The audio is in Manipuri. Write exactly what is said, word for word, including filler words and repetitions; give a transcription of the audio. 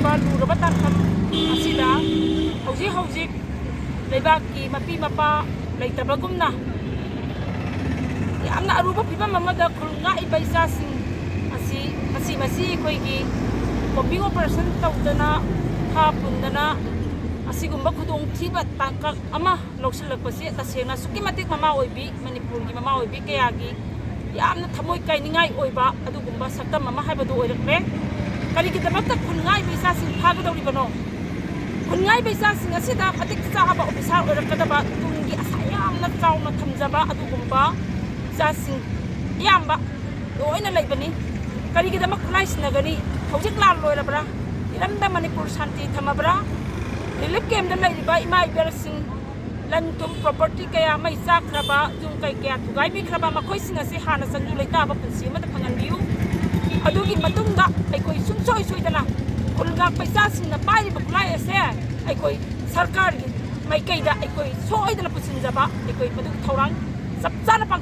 ꯂꯨꯔꯕ ꯇꯥꯡꯀꯛ ꯑꯁꯤꯗ ꯍꯧꯖꯤꯛ ꯍꯧꯖꯤꯛ ꯂꯩꯕꯥꯛꯀꯤ ꯃꯄꯤ ꯃꯄꯥ ꯂꯩꯇꯕꯒꯨꯝꯅ ꯌꯥꯝꯅ ꯑꯔꯨꯕ ꯐꯤꯕꯝ ꯑꯃꯗ ꯈꯨꯜ ꯉꯥꯛꯏꯕ ꯏꯆꯥꯁꯤꯡ ꯑꯁꯤ ꯃꯁꯤ ꯃꯁꯤ ꯑꯩꯈꯣꯏꯒꯤ ꯀꯣꯝꯕꯤꯡ ꯑꯣꯄꯔꯦꯁꯟ ꯇꯧꯗꯅ ꯊꯥ ꯄꯨꯟꯗꯅ ꯑꯁꯤꯒꯨꯝꯕ ꯈꯨꯗꯣꯡꯊꯤꯕ ꯇꯥꯡꯀꯛ ꯑꯃ ꯂꯧꯁꯤꯜꯂꯛꯄꯁꯤ ꯇꯁꯦꯡꯅ ꯑꯁꯨꯛꯀꯤ ꯃꯇꯤꯛ ꯃꯃꯥ ꯑꯣꯏꯕꯤ, ꯃꯅꯤꯄꯨꯔꯒꯤ ꯃꯃꯥ ꯑꯣꯏꯕꯤ ꯀꯌꯥꯒꯤ ꯌꯥꯝꯅ ꯊꯃꯣꯏ ꯀꯥꯏꯅꯤꯡꯉꯥꯏ ꯑꯣꯏꯕ ꯑꯗꯨꯒꯨꯝꯕ ꯁꯛꯇꯝ ꯑꯃ ꯍꯥꯏꯕꯗꯨ ꯑꯣꯏꯔꯛꯂꯦ꯫ ꯀꯔꯤꯒꯤꯗꯃꯛꯇ ꯈꯨꯟ ꯉꯥꯛꯏꯕ ꯏꯆꯥꯁꯤꯡ ꯐꯥꯒꯗꯧꯔꯤꯕꯅꯣ? ꯈꯨꯟ ꯉꯥꯛꯏꯕ ꯏꯆꯥꯁꯤꯡ ꯑꯁꯤꯗ ꯃꯇꯤꯛ ꯆꯥꯕ ꯑꯣꯐꯤꯁꯥꯔ ꯑꯣꯏꯔꯛꯀꯗꯕ ꯇꯨꯡꯒꯤ ꯑꯁꯥ ꯌꯥꯝꯅ ꯆꯥꯎꯅ ꯊꯝꯖꯕ ꯑꯗꯨꯒꯨꯝꯕ ꯏꯆꯥꯁꯤꯡ ꯑꯌꯥꯝꯕ ꯂꯣꯏꯅ ꯂꯩꯕꯅꯤ꯫ ꯀꯔꯤꯒꯤꯗꯃꯛ ꯈꯨꯠꯂꯥꯏ ꯁꯤꯟꯅꯒꯅꯤ? ꯍꯧꯖꯤꯛ ꯂꯥꯟ ꯂꯣꯏꯔꯕ꯭ꯔꯥ? ꯏꯔꯝꯗꯝ ꯃꯅꯤꯄꯨꯔ ꯁꯥꯟꯇꯤ ꯊꯝꯃꯕ꯭ꯔꯥ? ꯔꯤꯂꯤꯐ ꯀꯦꯝꯗ ꯂꯩꯔꯤꯕ ꯏꯃꯥ ꯏꯕꯦꯜꯁꯤꯡ, ꯂꯟ ꯊꯨꯝ ꯄ꯭ꯔꯣꯄꯔꯇꯤ ꯀꯌꯥ ꯃꯩ ꯆꯥꯛꯈ꯭ꯔꯕ, ꯌꯨꯝ ꯀꯩ ꯀꯌꯥ ꯊꯨꯒꯥꯏꯕꯤꯈ꯭ꯔꯕ ꯃꯈꯣꯏꯁꯤꯡ ꯑꯁꯤ ꯍꯥꯟꯅ ꯆꯪꯖꯨ ꯂꯩꯇꯥꯕ ꯄꯨꯟꯁꯤ ꯑꯃꯗ ꯐꯪꯍꯟꯕꯤꯌꯨ꯫ ꯑꯗꯨꯒꯤ ꯃꯇꯨꯡꯗ ꯑꯩꯈꯣꯏ ꯁꯨꯡꯁꯣꯏ ꯁꯣꯏꯗꯅ ꯈꯨꯜ ꯉꯥꯛꯄ ꯏꯆꯥꯁꯤꯡꯅ ꯄꯥꯏꯔꯤꯕ ꯈꯨꯠꯂꯥꯏ ꯑꯁꯦ ꯑꯩꯈꯣꯏ ꯁꯔꯀꯥꯔꯒꯤ ꯃꯥꯏꯀꯩꯗ ꯑꯩꯈꯣꯏ ꯁꯣꯏꯗꯅ ꯄꯨꯁꯤꯟꯖꯕ, ꯑꯩꯈꯣꯏ ꯃꯗꯨꯒꯤ ꯊꯧꯔꯥꯡ ꯆꯞ ꯆꯥꯅ ꯄꯥꯡꯊꯣꯛ